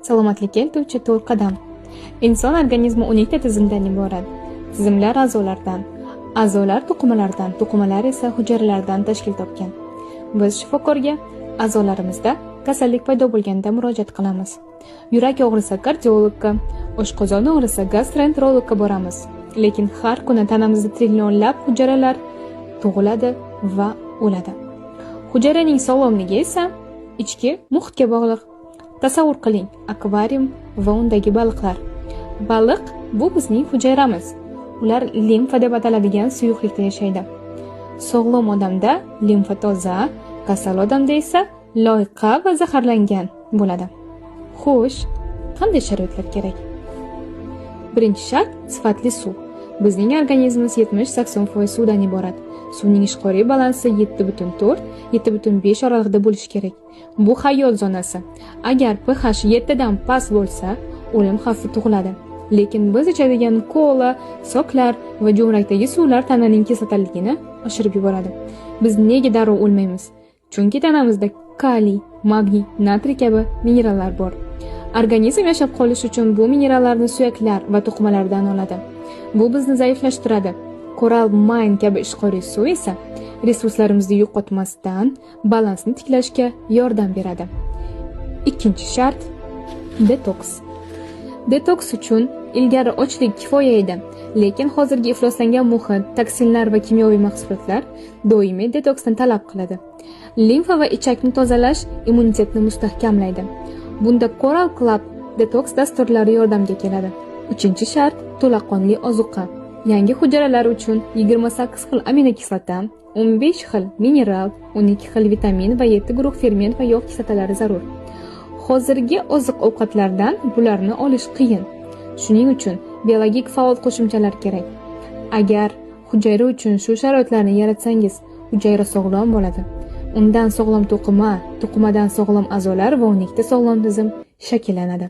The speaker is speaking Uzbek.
Salomatlikka eltuvchi 4 qadam. Inson organizmi 12 ta tizimdan iborat. Tizimlar a'zolardan, a'zolar to'qimalardan, to'qimalar esa hujayralardan tashkil topgan. Biz shifokorga a'zolarimizda kasallik paydo bo'lganda murojaat qilamiz. Yurak og'risa kardiologga, oshqozon og'risa gastroenterologga boramiz. Lekin har kuni tanamizda trillionlab hujayralar tug'iladi va o'ladi. Hujayraning sog'lomligi esa ichki muhitga bog'liq. Tasavvur qiling, akvarium va undagi baliqlar. Baliq bu bizning hujayramiz. Ular limfa deb ataladigan suyuqlikda yashaydi. Sog'lom odamda limfa toza, kasal odamda esa loyqa va zaharlangan bo'ladi. Xo'sh, qanday sharoitlar kerak? Birinchi shart sifatli suv. Bizning organizmimiz 70-80% suvdan iborat. Suvning ishqoriy balansi 7,4-7,5 oralig'ida bo'lishi kerak. Bu hayot zonasi. Agar pH 7 dan past bo'lsa, o'lim xavfi tug'iladi. Lekin biz ichadigan kola, soklar va jo'mrakdagi suvlar tananing kislotaliligini oshirib yuboradi. Biz nega darrov o'lmaymiz? Chunki tanamizda kaliy, magniy, natriy kabi minerallar bor. Organizm yashab qolish uchun bu minerallarni suyaklar va to'qimalardan oladi. Bu bizni zaiflashtiradi. Coral Mine kabi ishqoriy suv esa resurslarimizni yo'qotmasdan balansni tiklashga yordam beradi. Ikkinchi shart detoks. Detoks uchun ilgari ochlik kifoya edi, lekin hozirgi ifloslangan muhit, toksinlar va kimyoviy mahsulotlar doimiy detoksni talab qiladi. Limfa va ichakni tozalash immunitetni mustahkamlaydi. Bunda Coral Club detoks dasturlari yordamga keladi. Uchinchi shart to'laqonli ozuqa. Yangi hujayralar uchun 28 xil aminokislota, 15 xil mineral, 12 xil vitamin va 7 guruh ferment va yog' kislotalari zarur. Hozirgi oziq-ovqatlardan bularni olish qiyin. Shuning uchun biologik faol qo'shimchalar kerak. Agar hujayra uchun shu sharoitlarni yaratsangiz, hujayra sog'lom bo'ladi. Undan sog'lom to'qima, to'qimadan sog'lom a'zolar va 12 ta sog'lom tizim shakllanadi.